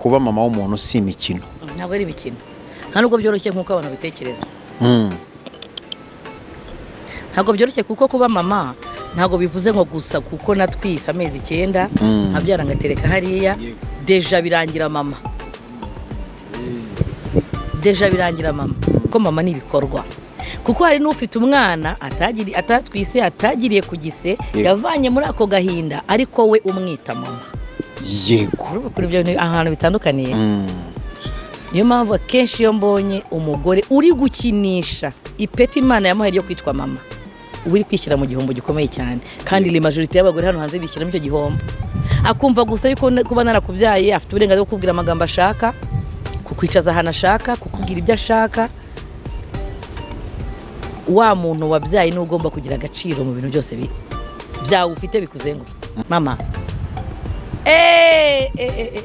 Kuba mama w'umuntu si imikino. Ntabwo ari imikino, nta nubwo byoroshye nk'uko abantu babitekereza. Ntabwo byoroshye, kuko kuba mama ntabwo bivuze ngo gusa kuko natwise amezi 9, nkabyara, ngatereka hariya, déjà birangira mama, déjà birangira mama. Kuko mama ni ibikorwa, kuko hari n'ufite umwana atatwise, atagiriye ku gise, yavanye muri ako gahinda, ariko we umwita mama. Urumva ukuntu ibyo bintu ahantu bitandukaniye? Niyo mpamvu akenshi iyo mbonye umugore uri gukinisha ipeti Imana yamuhaye ryo kwitwa mama, uba uri kwishyira mu gihombo gikomeye cyane. Kandi la majorité y'abagore hano hanze bishyiramo icyo gihombo, akumva gusa yuko kuba narakubyaye afite uburenganzira bwo kukubwira amagambo ashaka, kukwicaza ahantu ashaka, kukubwira ibyo ashaka. Wa muntu wabyaye niwe ugomba kugira agaciro mu bintu byose byawe ufite bikuzengurutse. Mama, eee eh, eh, eh.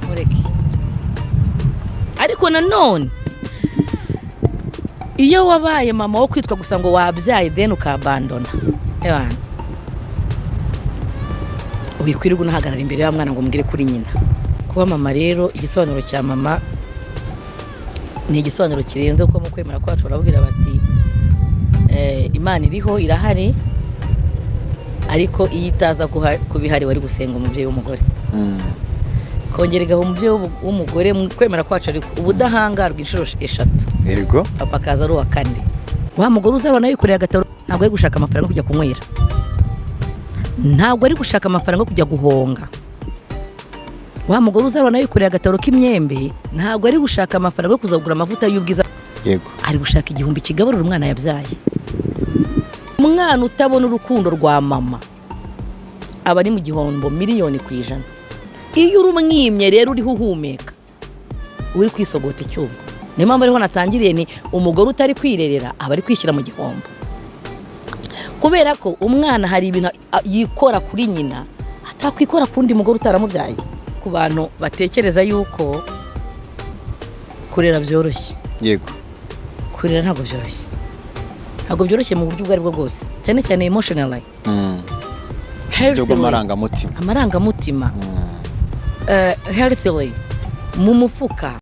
Mureke. Ariko nanone iyo wabaye mama wo kwitwa gusa ngo wabyaye, then ukabandona, ewana, wikwirirwa unahagarara imbere ya mwana ngo umbwire kuri nyina. Kuba mama rero, igisobanuro cya mama ni igisobanuro kirenze, kuko mu kwemera kwacu barabwira bati Imana iriho, irahari, ariko iyo itaza kuba ihari wari gusenga umubyeyi w'umugore, kongera igaha umubyeyi w'umugore mu kwemera kwacu, ariko ubudahangarwa inshuro eshatu, papa akaza ari uwa kane. Wa mugore uzabona yikoreye agataro, ntabwo ari gushaka amafaranga yo kujya kunywera, ntabwo ari gushaka amafaranga yo kujya guhonga. Wa mugore uzabona yikoreye agataro k'imyembe, ntabwo ari gushaka amafaranga yo kuza kugura amavuta y'ubwiza, ari gushaka 1000 kigaburira umwana yabyaye. Umwana utabona urukundo rwa mama aba ari mu gihombo 1,000,000%. Iyo urumwimye rero, uriho uhumeka, uri kwisogota icyuma. Niyo mpamvu ariho natangiriye, ni umugore utari kwirerera aba ari kwishyira mu gihombo, kubera ko umwana hari ibintu yikora kuri nyina atakwikora ku wundi mugore utaramubyaye. Ku bantu batekereza yuko kurera byoroshye, kurera ntabwo byoroshye, ntabwo byoroshye mu buryo ubwo ari bwo bwose, cyane cyane emotionally, Uburyo healthily, bw'amarangamutima. Amarangamutima, healthily, mu mufuka.